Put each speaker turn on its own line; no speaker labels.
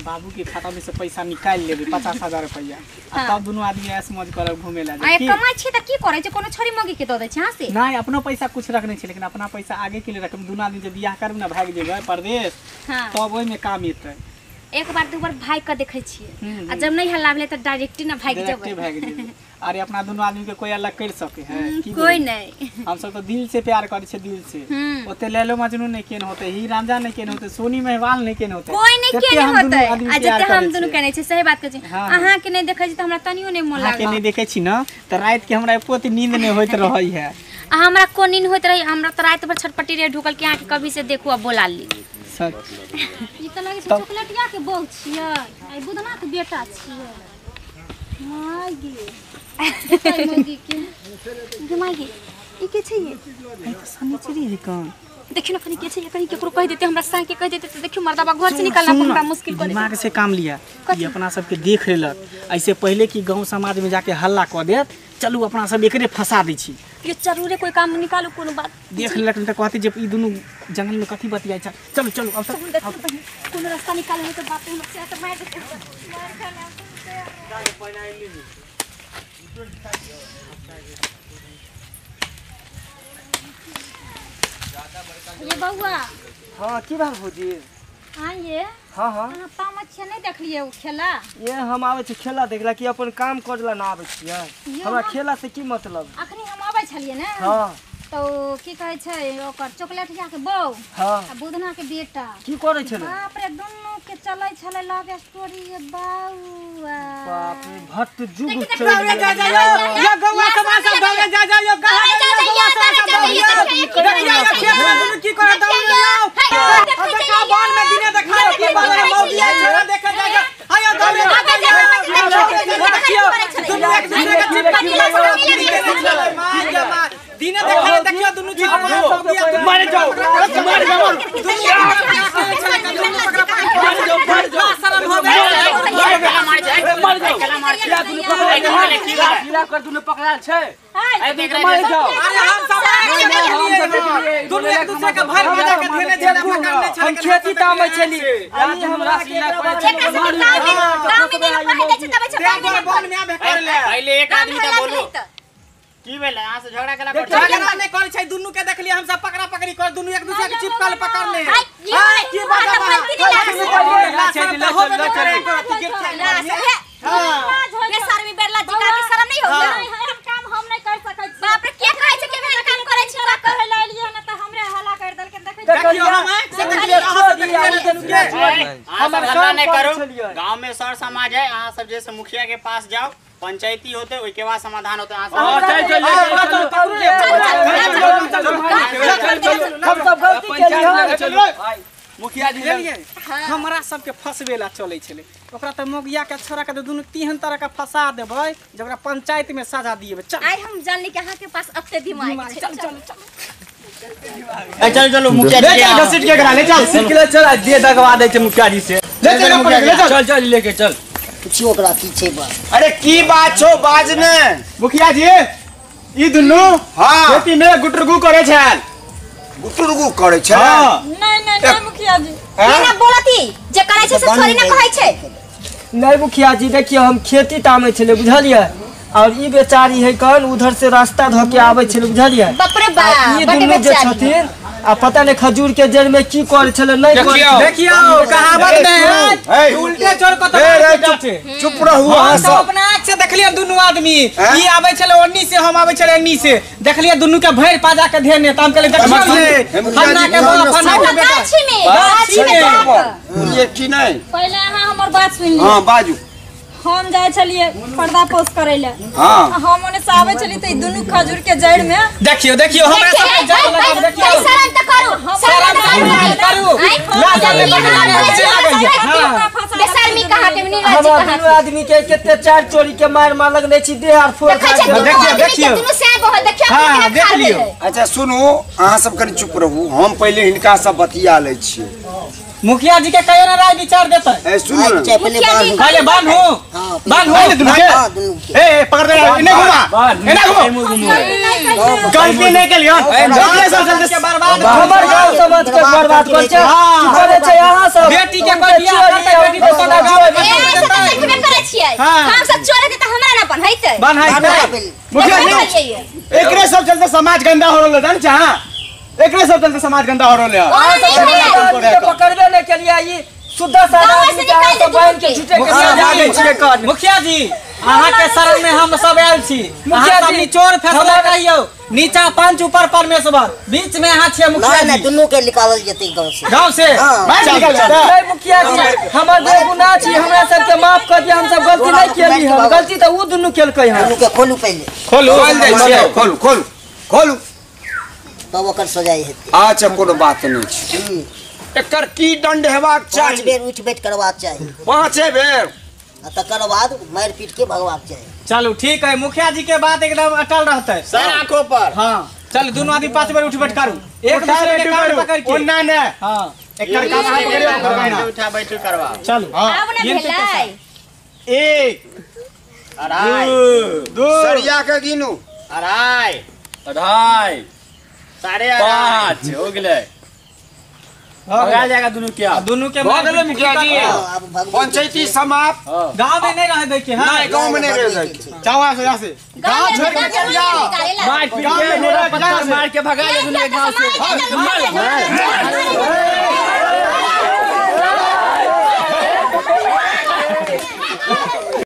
बाबू के खाता में से पैसा निकाल लेबे 50,000 रुपया आ तब दुनु आदमी ऐश मौज करब घूमे ला।
आ कमाई छी त की करै छै कोनो छोरी मगी के द दै छै हां से
नहीं अपनो पैसा कुछ रखने छी लेकिन अपना पैसा आगे के लिए रखब दुनु आदमी जे बियाह करब ना भाग जेबै परदेश तब ओइ में काम एतै।
एक बार दू बार भाग के देखै छियै आ जब नहीं हल्ला भेलै त डायरेक्ट ना भाग जेबै।
भाग जेबै। अरे अपना दुनु आदमी के कोई अलग कर सके है
की कोई नहीं
हम सब तो दिल से प्यार करै छै दिल से ओते लैलो मजनू नहीं केन होते ही रांझा नहीं केन होते सोनी मेहवाल नहीं केन होते
कोई नहीं केन होते आ जते हम दुनु केने छै सही बात कहै छी। अहाँ के नहीं देखै छी त हमरा तनियो नहीं मोन लागल।
अहाँ के नहीं देखै छी न त रात के हमरा एको नींद नहीं होइत रहै है।
आ हमरा को नींद होइत रही हमरा त रात भर छटपटी रे ढुकल के अहाँ के कभी से देखू आ बोला ली।
सच
ई त लागै छै चॉकलेटिया के बहू छियै आ बुधना के बेटा छियै। My गे मौगी के
गे my गे ई के छै ये
ई त सनीचरी है कौन
देखियो न कनी के छै कनी केकरो कह देते हमरा संग के कह देते त देखियो मर्दाबा घर से निकलना हमरा मुश्किल कर।
दिमाग से काम लिया ई अपना सबके देख लेलक ऐसे पहले कि गांव समाज में जाके हल्ला क देत चलू अपना सब एकरे फंसा दै छी।
ये जरूरे कोई काम निकालू कोनो बात
देख लेलक त कहते जे ई दुनु जंगल में कथी बतियाइ छै चलू चलू अब
कोनो रास्ता निकालू त बाप रे हमरा से त मार देते
मार खाना। ये बउआ
हां की भेल भौजी?
हां ये
हां हां
अहाँ पाम छै नहीं देखलिए ओ खेला
ये हम आबै छी खेला देखला कि अपन काम करला ना आबै छियै हमरा खेला से की मतलब?
अखनी हम आबै छलिए ने
हां
तो की कहै छै ओकर चॉकलेटिया के बहू
हां
आ बुधना के बेटा
की करै छलै?
बाप रे दुन्नू के चलै छलै लव स्टोरी ये बउआ
बाप रे भट्ट जुग
चल जा जा यो गौवा समाज सब दौड़े जा जा यो गौवा समाज सब दौड़े देखियो यो खेत में दुनु की करत दौड़े जाओ देखा बन में दिने देखा के बाला मौगी छोरा देखा जा जा आयो दौड़े जा देखियो दुनु एक दूसरे के चिपका मार जा मार दिने देखा देखियो दुनु छोरा
मार जाओ मार जाओ मार जाओ
शर्म हो गए
मार जाओ मार जाओ दुनु पकड़ा कीड़ा कर दुनु पकड़ा छै मार जाओ।
अरे हम सब दुनु एक दूसरे के भर बजा के धेने धेने पकड़ने छले
हम खेती तामै छली आई हमरा के
गांव में नहीं कह दे छै तब छै
बन में आबे कर ले
पहले एक आदमी त बोलू की भेल अहाँ से झगड़ा केला
झगड़ा नहीं करै छै दुनु के देखलिए हम सब पकड़ा पकड़ी कर दुनु एक दूसरे के चिपकल पकड़ ले की बात
बेशर्मी बेरला जी का के शर्म नहीं हो
हम काम हम नहीं कर सकै छी।
बाप रे के कहै छै के भेल काम करै छी
का कहै ला एलियै न त हमरे हल्ला कर देलकै देखै
देखियो हम आंख से देखलिए अहाँ से देखलिए दुनु के
हमर हल्ला नहीं करू गांव में सर समाज है अहाँ सब जैसे मुखिया के पास जाओ पंचायती होते ओइ के बाद समाधान होते अहाँ सब
चल चल चल हम सब गलती केलियै
मुखिया जी लेलिए हमरा सबके फसबेला चलै छलै ओकरा त मोगिया के छोरा के दुनु तीन तरह के फंसा देबै जे ओकरा पंचायत में सजा दिएबै। चल
आई हम जानली कि अहाँ के पास अते दिमाग छै।
चल चल चल
चल चलो मुखिया जी
ले चल घसीट के करा ले चल सीट के ले चल दे दगवा दे छै मुखिया जी से ले चल ले चल चल चल लेके चल
पूछियो ओकरा की छै बात।
अरे की बात छौ बाज ने
मुखिया जी ई दुनु
हां
खेती में गुटरगू करे छल
गुटरगू करे छै।
हां
नहीं नहीं नहीं मुखिया जी
ना बोलती जे करै छै से थोड़ी ना कहै छै।
नहीं मुखिया जी देखियो हम खेती तामै छले बुझलियै और ई बेचारी है कौन उधर से रास्ता धो के आबै छले बुझलियै।
बाप रे बाप
ई दुनु जे छथिन आ पता नहीं खजूर के जड़ में की करे छले नहीं करे।
देखियो कहावत में है उल्टे चोर को तो
चुप रहू अहाँ
सब
सब
अपना आंख से देखलिए दुनु आदमी ई आबै छले ओन्नी से हम आबै छले एन्नी से देखलिए दुनु के भरि पाजा के धेने त हम कहलिए देखियो ने फन्ना के बा फन्ना के बेटा
गाछी में गाछी में
ये की नहीं
पहले अहाँ हमर बात सुन लिअ।
हां बाजू।
हम जाय छलिए पर्दा पोस करै ले
हां
हम ओने से आबै छली त ई दुनु खजूर के जड़ में
देखियो देखियो हमरा सब के जड़ लगा देखियो
शर्म त करू
शर्म करू ला
बेशर्मी कहाँ के नीला जी
हमरा
कहाँ
दुनु आदमी के केते चार चोरी के मार मार लगने छी देह आर फोड़
देखै छै
देखियो, देखियो।
दुनु से बहुत देखियो
हां देख लियो।
अच्छा सुनू अहाँ सब कनि चुप रहू हम पहिले हिनका सब बतिया लै छियै।
मुखिया जी के कहियो ना राय विचार देतै।
ए सुन
चाहे पहले बांधू।
पहले बांधू।
हां
बांधू
दुनू के।
हां दुनू के।
ए पकड़ दे एने घुमा एने घुमा। गलती नहीं केलियो जल्दी
बर्बाद
हमर गांव समाज के बर्बाद कर छै। की करे छै अहाँ सब?
बेटी के कोई बियाह करतै बेटी के सोना गांव
ए सब तऽ देखबे करै छियै। हम सब चोर हेतै तऽ हमरा ना बन्हैतै।
बन्हैतै मुखिया जी एकरे सब चलते समाज गंदा हो रहल जान छै। हां एकरे सब चलते समाज गंदा हो रहल है।
अहाँ सब पकड़बे नहीं केलियै ई शुद्ध सादा आदमी के अहाँ सब बांध के झूठे के।
मुखिया जी अहाँ के शरण में हम सब आयल छी। मुखिया जी निचोड़ फैसला कहियो, नीचा पंच ऊपर परमेश्वर, बीच में अहाँ छियै मुखिया जी।
ना दुनू के निकालल जेतै गांव से।
गांव से
नहीं मुखिया जी हमर बेगुनाह छी, हमरा सब के माफ कर दिया, हम सब गलती नहीं केली हम। गलती त उ दुनू केलकै हन।
दुनू के खोलू पहिले।
खोलू
खोल दै छियै। खोलू खोलू खोलू
तब ओकर सजाय हेतै।
अच्छा कोनो बात नहीं छै। एकर की दंड हेबाक चाही?
5 बेर उठ बैठ करबाक चाही।
5 बेर
आ तकर बाद मारि पीट के भगवाक चाही।
चलू ठीक है मुखिया जी के बात एकदम अटल रहते
सर आंखों पर। हां
चल दोनों आदमी 5 बेर उठ बैठ करू एक दूसरे के कान पकड़ के।
ओना ने
हां
एकर कान पकड़ियो ओकर कान
उठा बैठ करवा।
चलू
आब ने भेलै
1
2.5
2
सरिया के गिनू
2.5
2.5
5.5
हो गेलै। भगा जाएगा दोनों के।
दोनों के
भऽ गेलै मुखिया जी। पंचायती समाप्त।
गांव में नहीं रह दे के। हां
नहीं गांव में नहीं रह दे के।
जाओ यहां से, यहां से
गांव छोड़ के चल जाओ।
मार पीट के मार के भगा दे दोनों के गांव से।